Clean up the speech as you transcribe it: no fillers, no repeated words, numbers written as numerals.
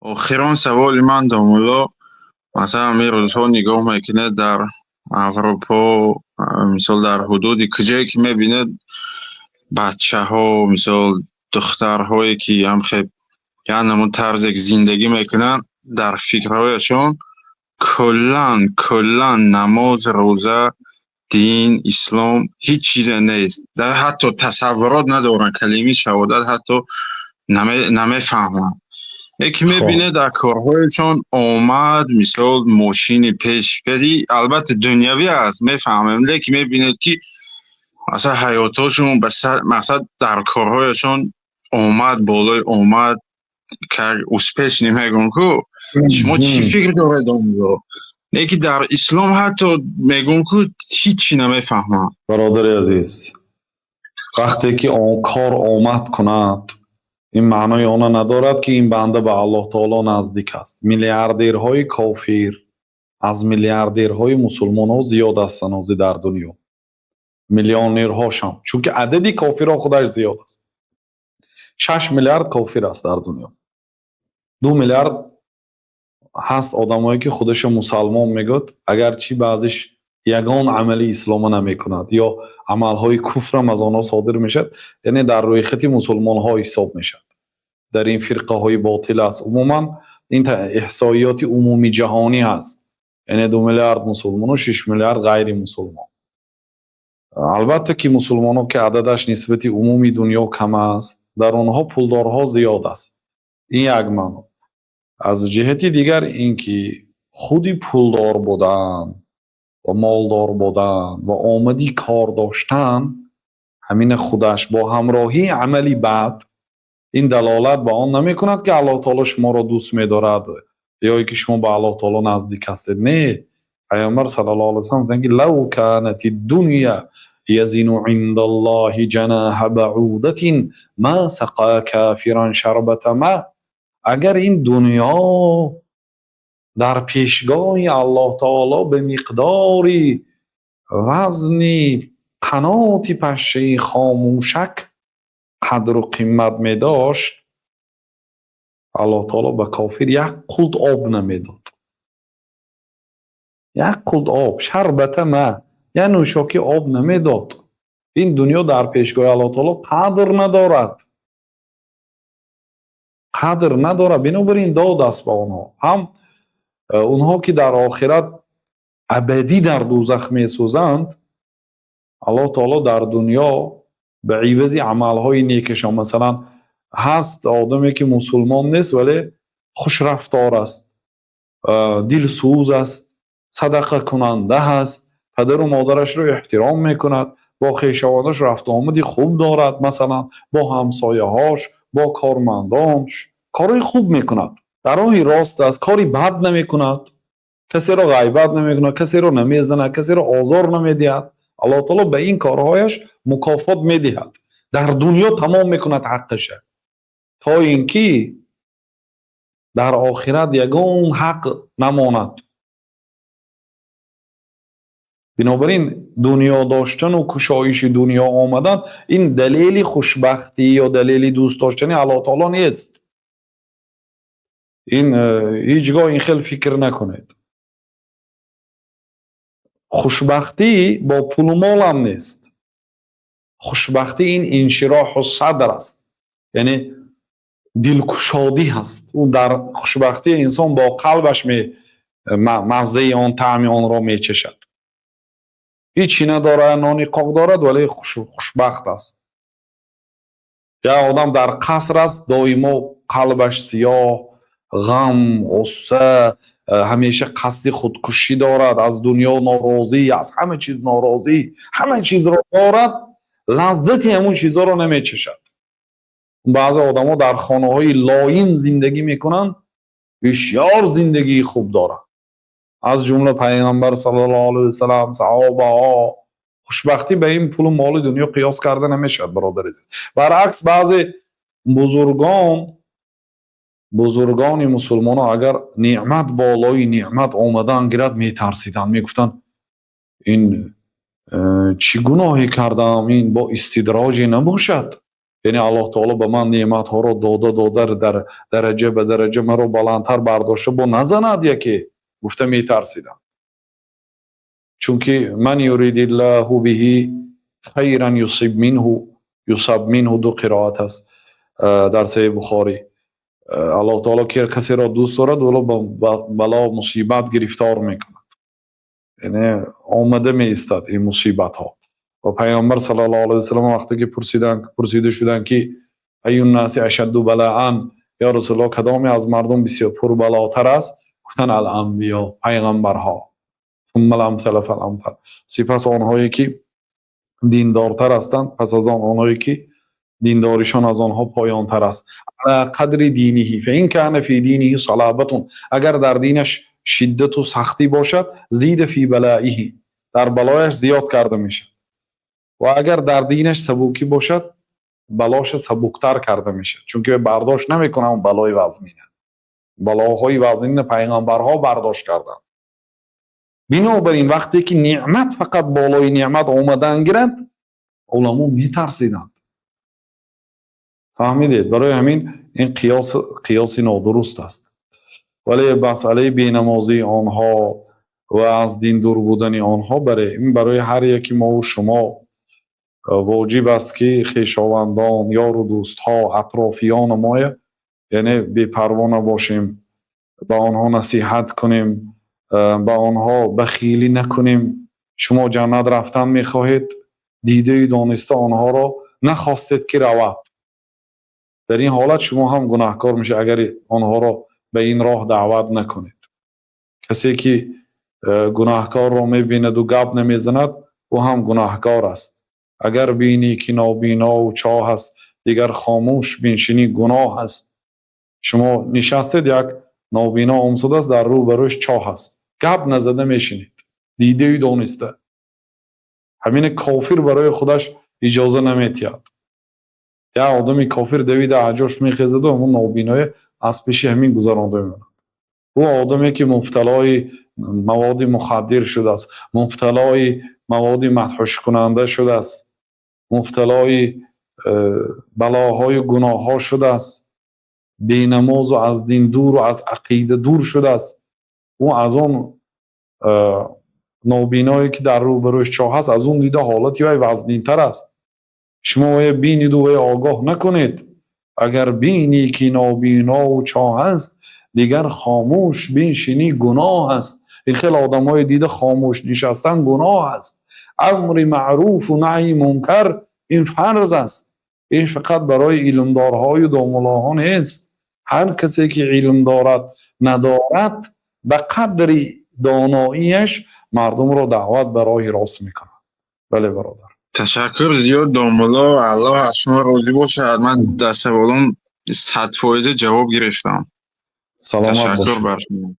Охирон саволи ман, домулло, масалан, ҳамин рӯзҳо нигоҳ мекунед, дар Аврупо, мисол, дар ҳудуди куҷое ки мебинед, бачаҳо, мисол, духтарҳое ки ҳамхе як намуд тарзе ки зиндагӣ мекунанд, дар фикрҳояшон куллан куллан намоз, рӯза, дин, ислом ҳеҷ чизе нест, дар ҳатто тасаввурот надоранд, калимаи шаҳодат ҳатто намефаҳманд. Яке мебинед, дар корҳояшон омад, мисол, мошини пеш пеш, албатта, дунявӣ аст, мефаҳмем, лекин мебинед, ки масалан ҳаётҳошон мақсад, дар корҳояшон омад болои омад, как успешный мегӯм ку. Шумо чӣ фикр доред, домулло? Лекин дар ислом ҳатто мегӯм ку, ҳеҷ намефаҳмам. Бародари азиз, вақте ки он кор омад кунад, ин маънои она надорад, ки ин банда ба Аллоҳ таоло наздик аст. Миллиардерҳои кофир аз миллиардерҳои мусулмонҳо зиёд ҳастанд ҳозир дар дунё, миллионерҳошам, чунки адади кофирҳо худаш зиёд аст. 6 миллиард кофир аст дар дунё, 2 миллиард ҳаст одамое, ки худаша мусалмон мегӯяд, агарчи баъзеш ягон амали ислома намекунад ё амалҳои куфрам аз онҳо содир мешавад, яъне дар рӯйхати мусулмонҳо ҳисоб мешавад, дар ин фирқаҳои ботил аст. Умуман, ин эҳсоиёти умумии ҷаҳонӣ ҳаст, яъне 2 миллиард мусулмону 6 миллиард ғайри мусулмон. Албатта ки мусулмонҳо, ки ададаш нисбати умуми дунё кам аст, дар онҳо пулдорҳо зиёд аст. Ин як маъно. Аз ҷиҳати дигар, ин ки худи пулдор будан ва молдор будан ва омади кор доштан, ҳамина худаш бо ҳамроҳии амали бад, ин далолат ба он намекунад, ки Аллоҳ таоло шуморо дӯст медорад ё ки шумо ба Аллоҳ таоло наздик ҳастед. Не, Пайғамбар саллаллоҳу алайҳи васаллам гуфтанд, ки لو كانت الدنيا تزن عند الله جناح بعوضة ما سقى كافرا شربة ماء. Агар ин дунё дар пешгоҳи Аллоҳ таоло ба миқдори вазни қаноти пашшаи хомӯшак қадру қимат медошт, Аллоҳ таоло ба кофир як қулт об намедод, як қулт об, شربة ماء, як нӯшоки об намедод. Ин дунё дар пешгоҳи Аллоҳ таоло қадр надорад, қадр надорад. Бинобар ин дод аст ба онҳо ҳам, онҳо ки дар охират абадӣ дар дӯзах месӯзанд. Аллоҳ таоло дар дунё ба ивази амалҳои некашон, масалан, ҳаст одаме, ки мусулмон нест, вале хушрафтор аст, дилсӯз аст, садақакунанда ҳаст, падару модарашро эҳтиром мекунад, бо хешовандаш рафтуомади хуб дорад, масалан, бо ҳамсояҳош, бо кормандонш корҳои хуб мекунад, дар роҳи рост аст, кори бад намекунад, касеро ғайбат намекунад, касеро намезанад, касеро озор намедиҳад. Аллоҳ таоло ба ин корҳояш мукофот медиҳад, дар дунё тамом мекунад ҳаққаша, то ин ки дар охират ягон ҳақ намонад. Бинобар ин дунё доштану кушоиши дунё омадан, ин далели хушбахтӣ ё далели дӯст доштани Аллоҳ таоло нест. Ин ҳеҷ гоҳ ин хел фикр накунед. Хушбахтӣ бо пулу молам нест. Хушбахтӣ ин انشراح الصدر аст, яъне дилкушодӣ ҳаст. Ӯ дар хушбахтии инсон бо қалбаш маззаи он, таъми онро мечашад. Ҳичи надорад, нони қоқ дорад, вале хушбахт аст. Як одам дар қаср аст, доимо қалбаш сиёҳ, ғам, ғусса, ҳамеша қасди худкушӣ дорад, аз дунё норозӣ, аз ҳама чиз норозӣ, ҳама чизро дорад, лаззати ҳамун чизҳоро намечашад. Баъзе одамо дар хонаҳои лоин зиндагӣ мекунанд, бисёр зиндагии хуб доранд, аз ҷумла Пайғамбар саллаллоҳу алайҳи васалам, саҳобаҳо. Хушбахтӣ ба ин пулу моли дунё қиёс карда намешавад, бародари азиз. Баръакс, баъзе бузургон, бузургони мусулмонон, агар неъмат болои неъмат омадан гирад, метарсиданд, мегуфтанд: «Ин чӣ гуноҳе кардам? Ин бо истидроҷе набошад?» Яъне Аллоҳ таоло ба ман неъматҳоро дода дода, дар дараҷа ба дараҷа маро баландтар бардошта, бо назанад яке гуфта метарсидам, чунки من يرد الله به خيرا يصب منه, يصب منه, ду қироат аст дар Саҳиҳи Бухорӣ. Аллоҳ таоло касеро дӯст дорад, ӯро ба бало, мусибат гирифтор мекунад, яъне омада меистад ин мусибатҳо. Ва Пайғамбар саллаллоҳу алайҳи васаллам вақте ки пурсида шуданд, ки أي الناس أشد بلاء, ё Расулуллоҳ, кадоме аз мардум бисёр пурбалотар аст? Гуфтанд: الأنبياء, пайғамбарҳо, ثم الأمثل فالأمثل, сипас онҳое ки диндортар ҳастанд, пас аз он онҳое ки диндоришон аз онҳо поёнтар аст. على قدر دينه فإن كان في دينه صلابة, агар дар динаш шиддату сахтӣ бошад, زيد في بلائه, дар балояш зиёд карда мешавад, ва агар дар динаш сабукӣ бошад, балоша сабуктар карда мешавад, чунки бардошт намекунад балои вазнина. Балоҳои вазнина пайғамбарҳо бардошт карданд. Бинобар ин, вақте ки неъмат фақат болои неъмат омадан гирад, уламо метарсиданд. Фаҳмидед? Барои ҳамин ин қиёс қиёси нодуруст аст. Вале масъалаи бенамозии онҳо ва аз дин дур будани онҳо, баре ин барои ҳар яки мову шумо воҷиб аст, ки хешовандон, ёру дӯстҳо, атрофиёни моя, яъне бепарво набошем, ба онҳо насиҳат кунем, ба онҳо бахилӣ накунем. Шумо ҷаннат рафтан мехоҳед, дидаю дониста онҳоро нахостед, ки равад. Дар ин ҳолат шумо ҳам гунаҳкор мешавед, агар онҳоро ба ин роҳ даъват накунед. Касе ки гунаҳкорро мебинаду гап намезанад, ӯ ҳам гунаҳкор аст. Агар бинӣ, ки нобинову чоҳ аст, дигар хомӯш биншинӣ гуноҳ аст. Шумо нишастед, як нобино омсудааст, дар рӯ ба рӯш чоҳ аст, гап назада мешинед, дидаю дониста. Ҳамине кофир барои худаш иҷоза наметиҳад. Як одами кофир давида аз ҷош мехезаду ҳамон нобиное аз пеши ҳамин гузаронда мемонад. Ӯ одаме ки мубталои маводи мухаддир шудааст, мубталои маводи мадҳушкунанда шудааст, мубталои балоҳою гуноҳҳо шудааст, бенамозу аз дин дуру аз ақида дур шудааст, ӯ аз он нобиное ки дар рӯбарӯяш чоҳ аст, аз он дида ҳолати вай вазнинтар аст. Шумо вая биниду вая огоҳ накунед. Агар бинӣ, ки нобинову чоҳ аст, дигар хомӯш биншинӣ гуноҳ аст. Ин хел одамҳое дида хомӯш нишастан гуноҳ аст. Амри маъруфу наҳйи мункар ин фарз аст. Ин фақат барои илмдорҳою домуллоҳо нест. Ҳар касе ки илм дорад, надорад, ба қадри доноияш мардумро даъват ба роҳи рост мекунад. Бале, бародар. Ташаккур зиёд, домулло, Аллоҳ аз шумо розӣ бошад. Ман дар саволом 100% ҷавоб гирифтам. Саломат Ташаккур бошед. бар шумо.